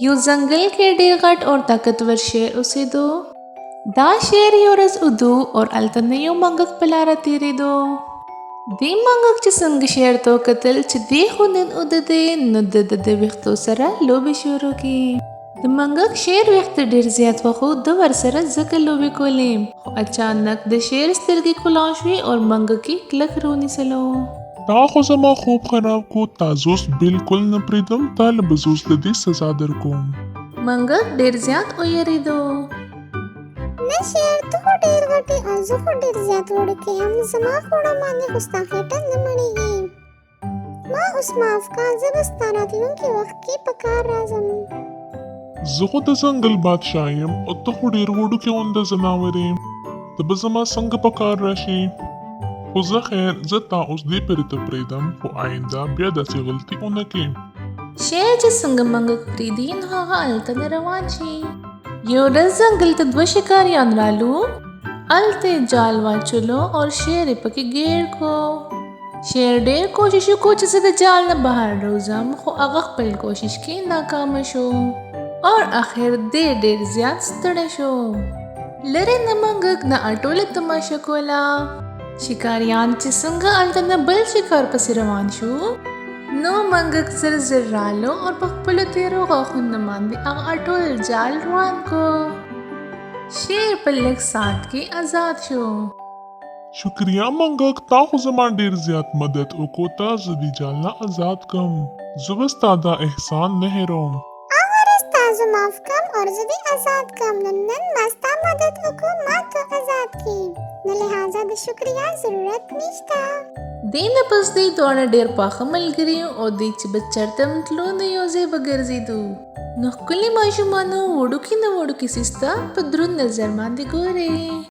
یو ځنګل کې ډېر غټ او طاقتور شیر اوسېدو. دا شیر یو ورځ اودو او هلته نه یو منګک په لاره تېرېدو. دې منګک چې څنګه شیر ته وکتل چې دی خو نن اوده دی، نو د ده د ویښتو سره لوبې شروع کړې. د منګک شیر ویښته ډېر زیات وه، خو ده ورسره ځکه لوبې کولې. خو اچانک د شیر سترګې کولاو شوې او منګک یې کلک رونیسلو. تا خو زما خوب خراب کو، تا زه اوس بلکل نه پرېږدم، تا له به زه اوس د دې سزا درکوم. منګک ډېر زیات ویرېدو. نه شیر، ته خو ډېر غټ یې او زه خو ډېر زیات وړوکی یم، زما خوړه باندې خو ستا خېټه نه مړېږي. ما اوس معاف کا، زه به ستا راتلونکي وخت کې په کار راځم. زه خو د ځنګل بادشاه یم او ته خو ډېر وړوکی غونده ځناور یې، ته به زما څنګه په کار راشې؟ خو زه خیر، زه تا اوس دې پرې ته پرېږدم، خو آینده بیا داسې غلطي ونه کړې. شیر چې څنګه منګک پرېږدي، نو هغه هلته نه روان شي. یو ورځ ځنګل ته دوه شکاریان رالو، هلته یې جال واچولو او شیر یې پکې ګیر کو. شیر ډیر کوشش وکړو چې زه د جال نه بهر راوځم، خو هغه خپل کوشش کې ناکامه شو او اخر دی ډیر زیات ستړی شو. لرې نه منګک نه ټوله تماشه کوله. شکاریان چې څنګه هلته نه بل شکار پسې روان شو، نو منګک زر زر رالو او په خپلو تیرو غاښونو باندې هغه ټول جال روان کو. شیر په لږ ساعت کې ازاد شو. شکریه منګک، تا خو زما ډیر زیات مدد وکړو، تا زه دې جال نه ازاد کم، زه به ستا دا احسان نه هېروم. هغه ورځ تا زه معاف کم او زه دې ازاد کم، نو نن ما ستا مدد وکړو، ما ته ازاد کړې، نو لهذا د شکریا ضرورت نشته. دې نه پس دوی دواړه ډېر پاخه ملګري او دوی چې به چېرته هم تلو، نو یو ځای به ګرځېدو. نو ښکلي ماشومانو، وړوکي نه وړوکي څیز ته په دروند نظر باندې ګورئ.